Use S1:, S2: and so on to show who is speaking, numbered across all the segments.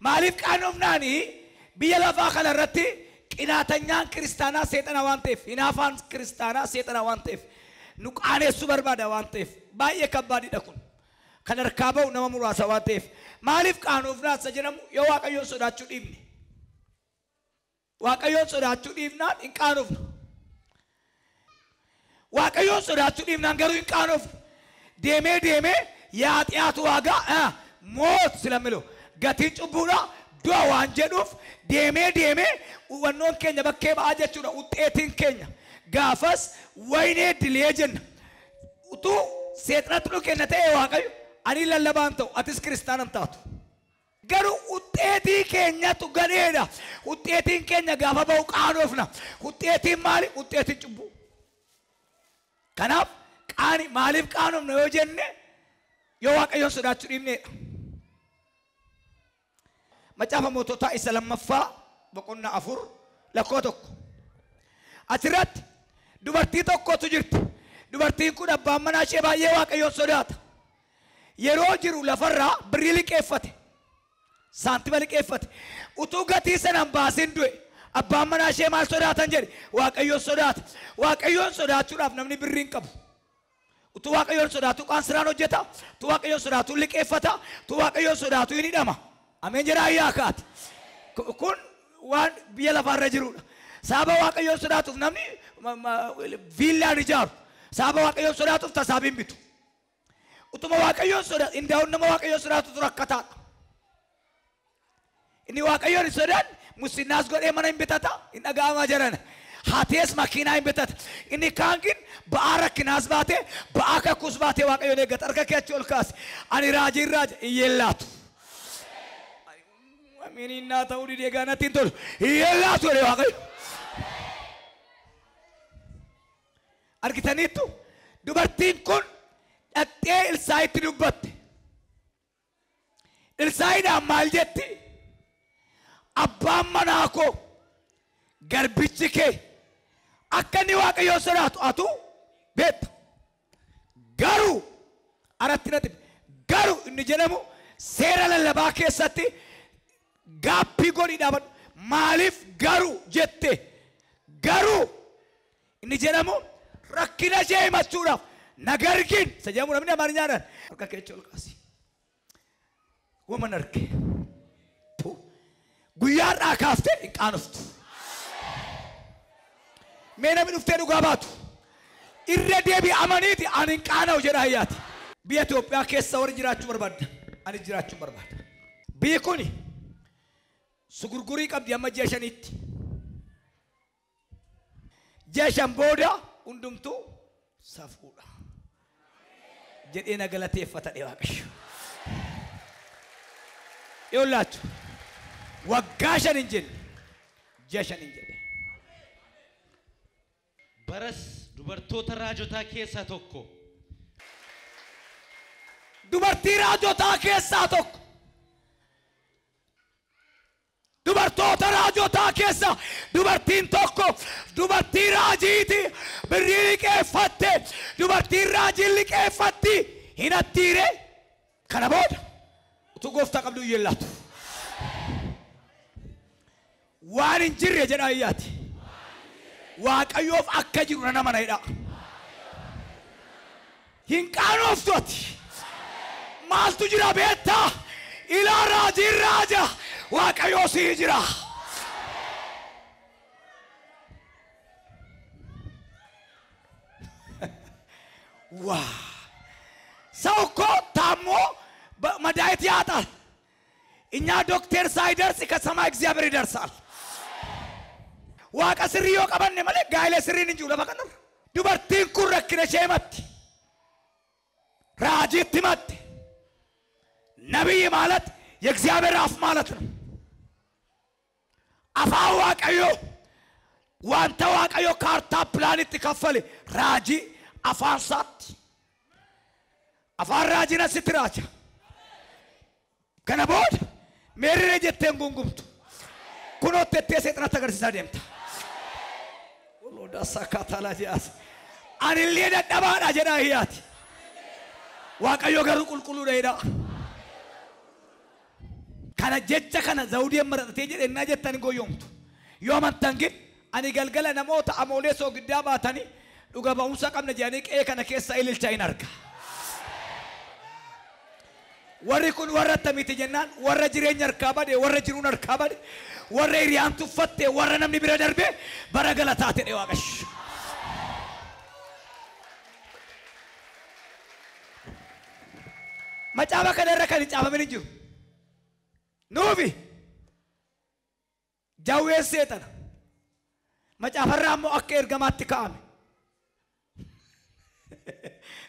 S1: Maaliif qaanofnaani biyya lafaa kana irratti qinaatanyaan kiristaanaa seexana waan ta'eef, hinaafaan kiristaanaa seexana waan ta'eef, nu qaaneessuu barbaada waan ta'eef, baay'ee kabbaadidha kun. Kan harkaa ba'u nama muraasa waan ta'eef. Maaliif qaanofnaa isa jedhamu yoo Waaqayyoon sodaachuu dhiifne. Waaqayyoon sodaachuu dhiifnaan hin qaanofnu. Waaqayyoon sodaachuu dhiifnaan garuu hin qaanofnu. Deemee deemee የኃጢአቱ ዋጋ ሞት ስለሚለው gatiin cubbuudha du'a waan jedhuuf deemee deemee hubannoon keenya bakkee ba'aa jechuudha. Uxeetiin keenya gaafas waynee dilee jenna. Utuu seexanatti nu kenna ta'e Waaqayyo ani lallabaan ta'u atis kiristaanan taatu. Garuu uxeetii keenyatu gadheedha. Uxeetiin keenya gaafa ba'u qaanofna. Uxeetiin maali? Uxeetiin cubbuu. Kanaaf qaani maaliif qaanofna yoo jenne yoo Waaqayyoon sodaachuu dhiifneedha. Macaafa moototaa isa lammaffaa boqonnaa 4 lakkoo 1. Achirratti dubartii tokkotu jirti. Dubartiin kun abbaan manaa ishee baay'ee Waaqayyoon sodaata. Yeroo jiru lafarraa birrii liqeeffate. Saantima liqeeffate. Utuu gatii sanaan baasin du'e abbaan manaa ishee maal sodaatan jedhe? Waaqayyoon sodaata. Waaqayyoon sodaachuudhaaf namni birrii hin qabu. Utuu Waaqayyoon sodaatu qaan siraan hojjeta. Utuu Waaqayyoon sodaatu liqeeffata. Utuu Waaqayyoon sodaatu hin hidhama. Ameen jedhaa ayyaa kaati. Kun waan biyya lafaarra jirudha. Sababa Waaqayyoon sodaatuuf namni viillaan ijaaru. Sababa Waaqayyoon sodaatuuf tasaabii hin bitu. Utuma Waaqayyoon sodaatu indaa'uun nama Waaqayyoon sodaatutu rakkataadha. Inni Waaqayyoon hin sodaanne mussinnaas godhee mana hin bitata, hin dhaga'amaa jiran. Hatees makiinaa hin bitata. Inni kaan gin ba'aa rakkinaas baatee ba'aa kakkuus baatee Waaqayyoon eeggata. Harka kee achi ol kaase. Ani raajiin raaja hin yeellaatu. Amininnaa ta'uu didee gaanatti hin tolu. Hin yeellaatu jedhe Waaqayyo. Argitaniittu dubartiin kun dhaqxee Elsaa'itti dubbatte. Elsaa'iidhaan maal jetti? Abbaan manaa koo garbichi kee akka inni Waaqayyoon sodaatu atu beekta. Garuu aratti na dhibe. Garuu inni jedhamu seera lallabaa keessatti gaaffii godhii dhaabadhu. Maaliif garuu jette? Garuu inni jedhamu rakkina ishee himachuudhaaf nagargin isa jedhamu namni amaariyaadhaan harka kee ol kaasi. Waman arge guyyaadhaa kaaftee hin qaanoftu. Mee namni dhuftee dhugaa baatu irra deebi'amaniiti ani hin qaana'u jedha hayyaati. Biyya Itoophiyaa keessa warri jiraachuu barbaadda ani jiraachuu barbaada. Biyyi kuni sugurgurii qabdi amma ji'a 5tti. Ji'a 5 booda hundumtuu safuudha jedhee na galateeffata Waaqayyo. Yoollaatu waggaa 5 hin jenne ji'a 5 hin jenne.
S2: Baras dubartoota raajotaa keessaa tokko.
S1: Dubartii raajotaa keessaa tokko. Dubartoota raajotaa keessaa dubartiin tokko dubartii raajiiti birrii liqeeffatte. Dubartiin raajiin liqeeffatti hin attiire. Kana booda utuu gooftaa qabdu hin yeellaatu. Waan hin jirre jedha ayyaati. Waaqayyoof akka jiru nan amana jedha. Hin qaanoftu ati. Maaltu jira beektaa? Ilaa raajiin raaja Waaqayyoo sii jira. ዋ ሰው እኮ ታሞ መድኃኒት ያጣል። እኛ ዶክተር ሳይደርስ ከሰማይ እግዚአብሔር ይደርሳል። Waaqa sirrii yoo qabanne malee gaa'ela sirriin hin jiru lafa kanarra. Dubartiin kun rakkina ishee himatti. Raajiitti himatte. ነቢይ ማለት የእግዚአብሔር አፍ ማለት ነው። Afaan Waaqayyoo wanta Waaqayyo kaartaa pilaanitti kaffale raajii afaan isaatti. Afaan raajiin asitti raaja. Kana booda meerree jettee hin gungumtu. Kunoo tettee seexanatti agarsiisaa deemta. Anillee dadhabaadha jedhaa hiyyaati. Waaqayyo garuu qulqulluudha jedhaa. Kana jecha kana zawudeen maratee jedhe innaa jettan goyoomtu. Yoo amantan gin ani galgala namoota amoolee soogiddaa baatanii dhuga ba'umsa qabna jedhanii qe'ee kana keessa ililcha hin arga. Warri kun warra attamiiti jennaan warra jireenya harkaa bade, warra jiruun harkaa bade, warra hiriyaan tuffatte, warra namni bira darbe bara galataa ta'e Waaqayyo. Macaafa kana irra kan hin caafamin hin jiru. Nuufi jawween seexana. Macaafarraa immoo akka ergamaatti kaa'ame.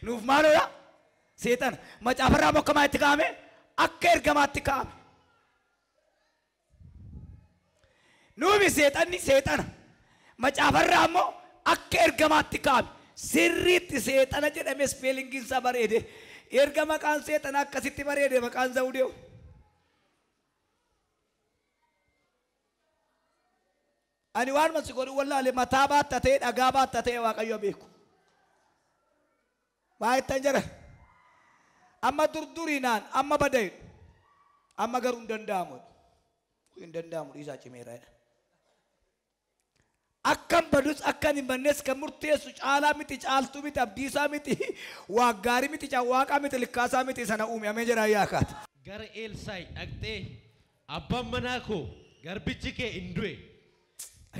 S1: Nuuf maaloodha? Seexana. Macaafarraa immoo akka maalitti kaa'ame? Akka ergamaatti kaa'ame. Nuufi seexanni seexana. Macaafarraa immoo akka ergamaatti kaa'ame. Sirriitti seexana jedhame ispeelingiin isaa bareede. Erga maqaan seexana akkasitti bareede maqaan zawudee. Ani waan si godhu wallaale mataa baatta ta'e dhagaa baatta ta'e Waaqayyo beeku. Waa ittan jira. Amma durduriinaan amma badayidhu. Amma garuu hin danda'amu. Hin danda'amu dhiisaa cimeera. Akkam badus akkan hin bannes kan murteessu caalaa miti caaltuu miti abdiisaa miti waaggaarii miti waaqaa miti likkaasaa miti sana uume ameen jedhaa yaakaata.
S2: Gara Elsaa'i dhaqxee abbaan manaa koo garbichi kee hin du'e.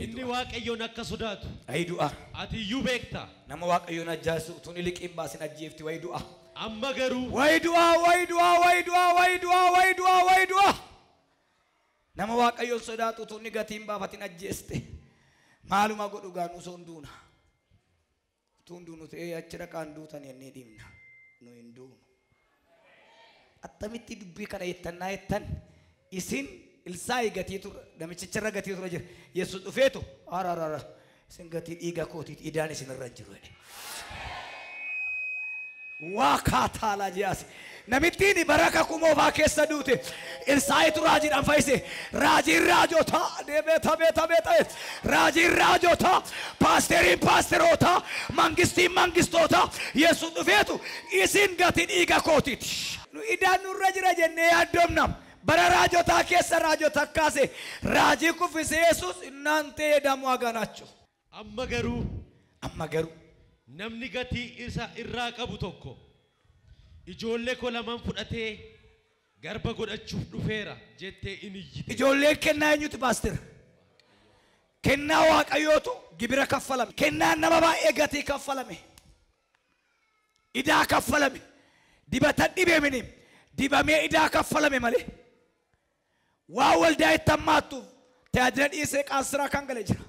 S2: Inni Waaqayyoon akka sodaatu.
S1: Ayi du'a.
S2: Ati iyyuu beekta.
S1: Nama Waaqayyoon ajjeesu utuu inni liqiin baasin ajjeefti wayi du'a.
S2: Amma garuu.
S1: Wayi du'a wayi du'a wayi du'a wayi du'a wayi du'a wayi du'a. Nama Waaqayyoon sodaatu utuu inni gatiin baafatin ajjeeste. Maaluma godhu gaanu osoo hin duuna. Utuu hin duunu ta'ee achi dhaqaan duutan jennee dhiibna. Nu hin duunu. Attamitti dubbii kana jettannaa jettan isin Elsaa'i gatii tura namichicharra gatii tura jira. Yesuus dhufeetu ararara isin gatii dhiiga kootiiti idaan isin irra hin jiru jedhe. Waa kaataalaa jiyaase. Namittiin baraka kumoofaa keessa duute Elsaa'itu raajiidhaan fayyise. Raajiin raajotaa deemeeta beeta beeta raajiin raajotaa paasteriin paasterootaa mangistiin mangistootaa Yesuus dhufeetu isin gatii dhiiga kootiiti. Nu idaan nurra jira jennee yaaddomna. Bara raajotaa keessa raajota kaase raajii kuffise Yesuus እናንተ የደም ዋጋ ናችሁ።
S2: Amma garuu
S1: Amma garuu
S2: namni gatii isa irraa qabu tokko ijoollee koo lamaan fudhatee garba godhachuuf dhufeera jettee in iyyite.
S1: Ijoolleen kennaa eenyuti paaster? Kennaa Waaqayyootu gibira kaffalame. Kennaan nama baay'ee gatii kaffalame. Idaa kaffalame. Dibata dhibeemini dibamee idaa kaffalame malee. Waa waldaa itti hammaattuuf tajaajila dhiisee qaansiraa kan galee jira.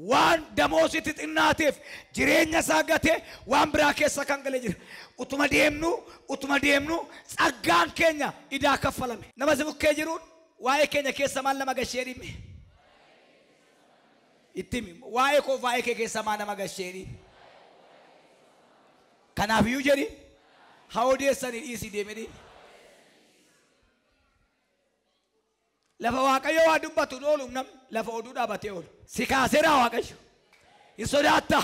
S1: Waan damoositti xinnaateef jireenya isaa gatee waan biraa keessa kan galee jira. Utuma deemnu tsaggaan keenya idaa kaffalame. Nama si bukkee jiruun waa'ee keenya keessa maal nama gashee dhimmi? Itti himi waa'ee koo waa'ee kee keessa maal nama gashee dhimmi? Kanaafiyyuu jedhi haa odeessanii dhiisii deeme dhimmi. Lafa Waaqayyo waa dubbatu ooluuf namni lafa oduu dhaabatee oolu. Si kaaseera Waaqayyo. Hin sodaatta.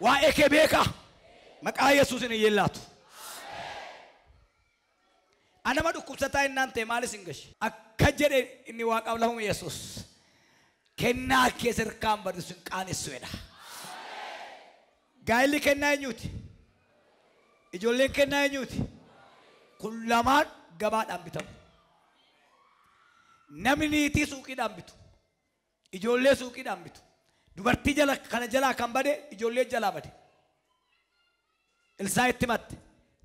S1: Waa'ee kee beeka. Maqaa Yesuusin hin yellaatu. Anama dhukkubsataa innaan ta'e maalis hin gashi. Akka jedhe inni Waaqaaf lafuma Yesuus. Kennaa kee sirkaan badisu hin qaanessu jedha. Gaa'illi kennaa eenyuuti? Ijoolleen kennaa eenyuuti? Kun lamaan gabaadhaan bitamu. Namni niitii suuqiidhaan bitu. Ijoollee suuqiidhaan bitu. Dubartii jala kana jalaa kan bade ijoollee jalaa bade. Elsaa'itti matte.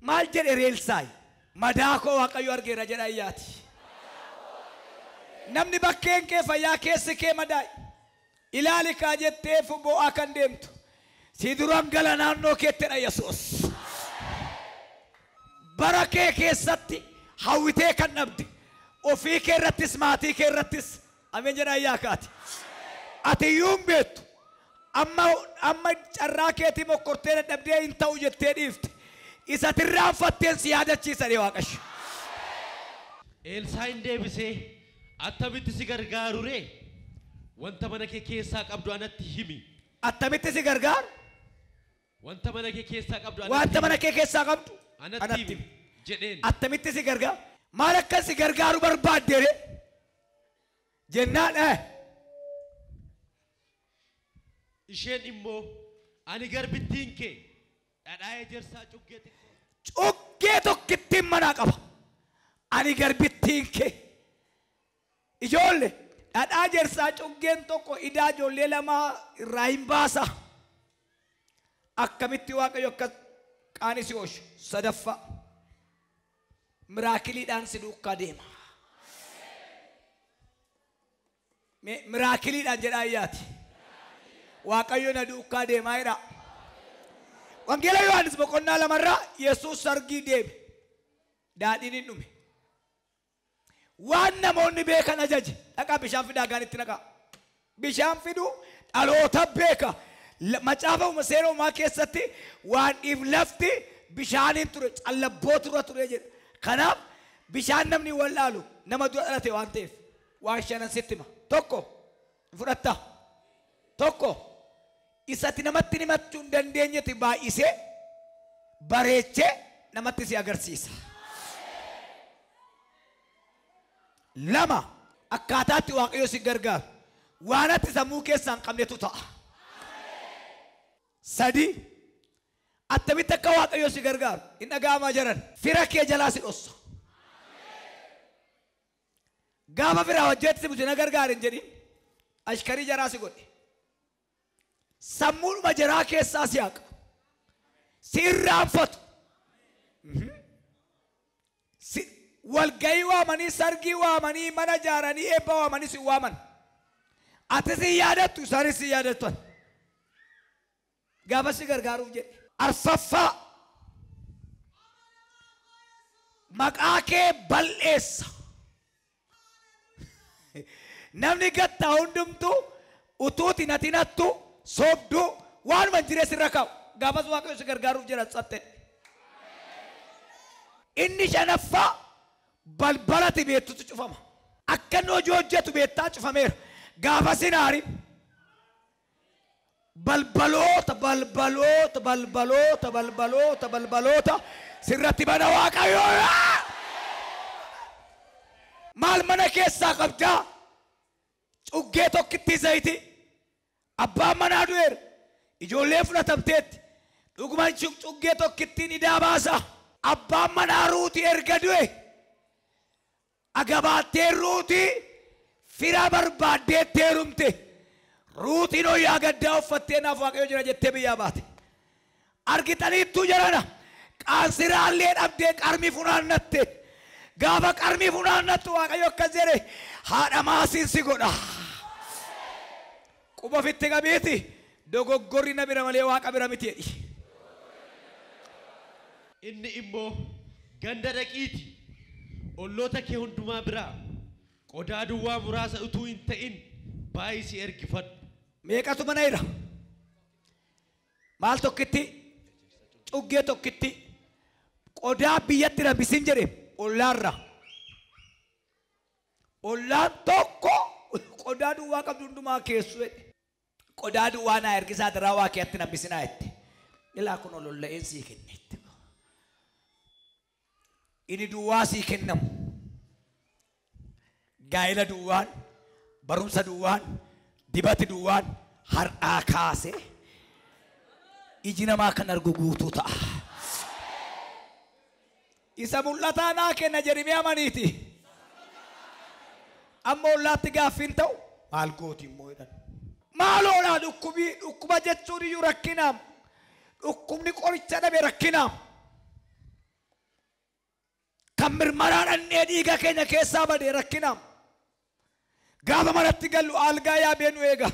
S1: Maal jedhe ree Elsaa'i? Madaa koo Waaqayyo argeera jedha iyyaati. Namni bakkeen kee fayyaa keessi kee madaa'i. Ilaali kaa jettee boo'aa kan deemtu. Si duraan gala naannoo keettidha Yesuus. Bara kee keessatti hawwitee kan dhabde. Ofii kee irrattis maatii kee irrattis ameen jedha iyyaakaati. Ati iyyuu hin beektu. Amma carraa keetii mokkortee dadhabdee hin ta'u jettee dhiifte. Isa tirraanfatteen si yaadachiisa Waaqayyo.
S2: Elsaa'iin deebisee attamitti si gargaaru ree? Wanta mana kee keessaa qabdu anatti himi.
S1: Attamitti si gargaaru?
S2: Wanta mana kee keessaa qabdu anatti
S1: Wanta mana kee keessaa qabdu
S2: anatti himi jedheen.
S1: Attamitti si gargaaru? Maal akkasi gargaaru barbaadde jennaan
S2: Isheen immoo ani garbittiin kee dhadhaa ejersaa cuggee xiqqoo
S1: cuggee tokkittiin manaa qaba. Ani garbittiin kee ijoollee dhadhaa ejersaa cuggeen tokko idaa ijoollee lamaa irraa hin baasa. Akkamitti Waaqayyo akka qaanii si oolchu sadaffaa miraakiliidhaan si duukaa deema. Miraakiliidhaan jedhaa iyyaati. Waaqayyo na duukaa deemaa jedha. Wangeela Yohaannis boqonnaa 2 Yesuus sargii deeme. Daadhiin hin dhume. Waan namoonni beekan ajaje. Dhaqaa bishaan fidaa gaanitti naqaa. Bishaan fiduu dhaloota beeka. Macaafa seera uumaa keessatti waan dhiif lafti bishaaniin ture callabboo tura ture jedha. Kanaaf bishaan namni wallaalu nama dura dhalate waan ta'eef waan shanan sitti hima. Tokko fudhatta. Tokko isatti namatti himachuu hin dandeenyetti baay'isee bareechee namatti si agarsiisa. 2 akkaataatti Waaqayyo si gargaaru waan ati sammuu keessaa hin qabnetu ta'a. 3 attamitti akka Waaqayyo si gargaaru hin dhaga'amaa jiran fira kee jalaa si dhossa. Gaafa firaa hojjetti si buti na gargaara hin jedhin ashkarii jaraa si godhe. Sammuudhuma jaraa keessaa si haqa. Si irraanfatu. Walgayii waamanii sargii waamanii mana ijaaranii eebba waamanii si waaman. Ati si yaadattu isaanis si yaadattan. Gaafa si gargaaruuf jedhe. 4 maqaa kee bal'eessa. Namni gattaa hundumtuu utuuti nati nattu soobduu waanuma hin jirre sirra kaa'u. Gaafas Waaqayyo si gargaaruuf jedha tsatte. Inni 5 balbalati beektutu cufama. Akka inni hojii hojjetu beektaa cufameera. Gaafa sin aarin balbaloota balbaloota balbaloota balbaloota balbaloota sirratti bana Waaqayyo. Maal mana keessaa qabdaa? Cuggee tokkittii zayitii. Abbaan manaa du'eera. Ijoollee fudhatamteetti. Dhugumaan cuggee tokkittiin idaa baasa. Abbaan manaa Ruutii erga du'e agabaattee Ruutii fira barbaaddeetti heerumte. Ruutiin hoyyaa gaddaa uffattee naaf Waaqayyo jira jettee biyyaa baate. Argitaniittuu jarana qaansiraallee dhabdee qarmii funaannatte. Gaafa qarmii funaannattu Waaqayyo akkas jedhe haadha maasiin si godha. Quba ofitti qabeeti dogoggorri na bira malee Waaqa bira miti jedhi.
S2: Inni immoo ganda dhaqiiti olloota kee hundumaa biraa qodaa duwwaa muraasa utuu hin ta'in baay'isii ergifadhu.
S1: Meeqatu mana jira? Maal tokkitti? Cuggee tokkitti. Qodaa biyyatti rabbisin jedhe ollaarra. Ollaan tokko qodaa duwwaa qabdu hundumaa keessu jedhe. Qodaa duwwaa naa ergisaa daraa waa keetti nambisinaa jette. Ilaa kun ololla'een sii kenne jette. Inni duwwaa sii kennamu. Gaa'ela duwwaan, barumsa duwwaan, dibati duwwaan har'aa kaasee iji namaa kan argu guutuu ta'a. Isa mul'ataa naa kenna jedhimee amaniiti. Amma ollaatti gaaffiin ta'u maal gooti immoo jedhan. Maaloodhaa dhukkubii dhukkuba jechuun iyyuu rakkinaam. Dhukkubni qoricha dhabe rakkinaam. Kan mirmaraa dhannee dhiiga keenya keessaa bade rakkinaam. Gaafa manatti gallu algaa yaabee nu eega.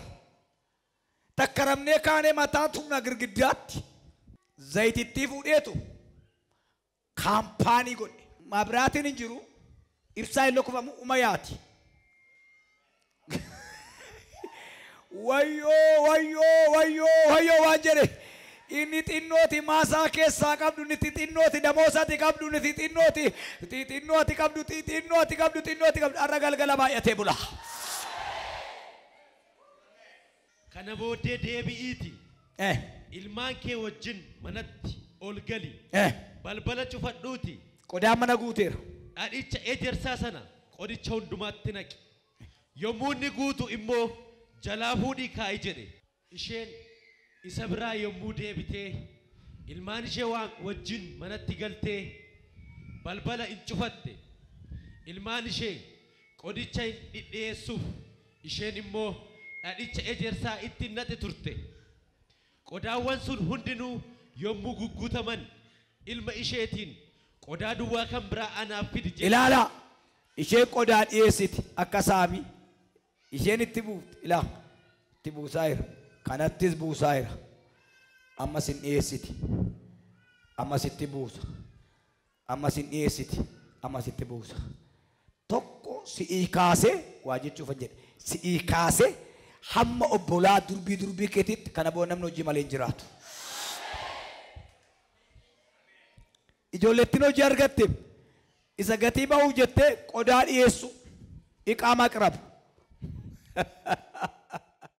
S1: Takkaramnee kaanee mataan tumna girgiddaatti. Zayitittii fuudheetu kaampaanii godhe. Mabraatiin hin jiru. Ibsaa hin lakkofamu uma yaati. Wayyoo wayyoo wayyoo wayyoo waan jedhe. Inni xinnooti maasaa keessaa qabdu, inni xinnooti damoosaati qabdu, inni xinnooti xinnooti qabdu, xinnooti qabdu, xinnooti qabdu. Har'a galgala baay'atee bula.
S2: Kana booddee deebi'iiti. Ilmaan kee wajjin manatti ol gali. Balbala cufadhuuti.
S1: Qodaan mana guuteera.
S2: Dhadhicha ejersaa sana qodicha hundumaatti naqi. Yommuu inni guutu immoo jalaa fuudhii kaa'i jedhe. Isheen isa biraa yommuu deebitee ilmaan ishee waan wajjin manatti galtee balbala in cufatte. Ilmaan ishee qodicha hin dhidhiyeessuuf isheen immoo dhadhicha ejersaa itti naqxe turte. Qodaawwan sun hundinuu yommuu gugguutaman ilma isheetiin qodaa duwwaa kan biraa anaaf fidi jedhe.
S1: Ilaalaa isheen qodaa dhiyeessiti akka saamii isheen itti buufti ilaa itti buusaa jira kanattis buusaa jira ammas hin dhiyeessiti ammas itti buusa ammas hin dhiyeessiti ammas itti buusa tokko si'ii kaasee waa jechuufan jedhe si'ii kaasee hamma obbolaa durbii durbii keetiitti kana booda namni hojii malee hin jiraatu. Ijoollettiin hojii argatte isa gatii ba'uu jettee qodaa dhiyeessu iqaa maqrabu.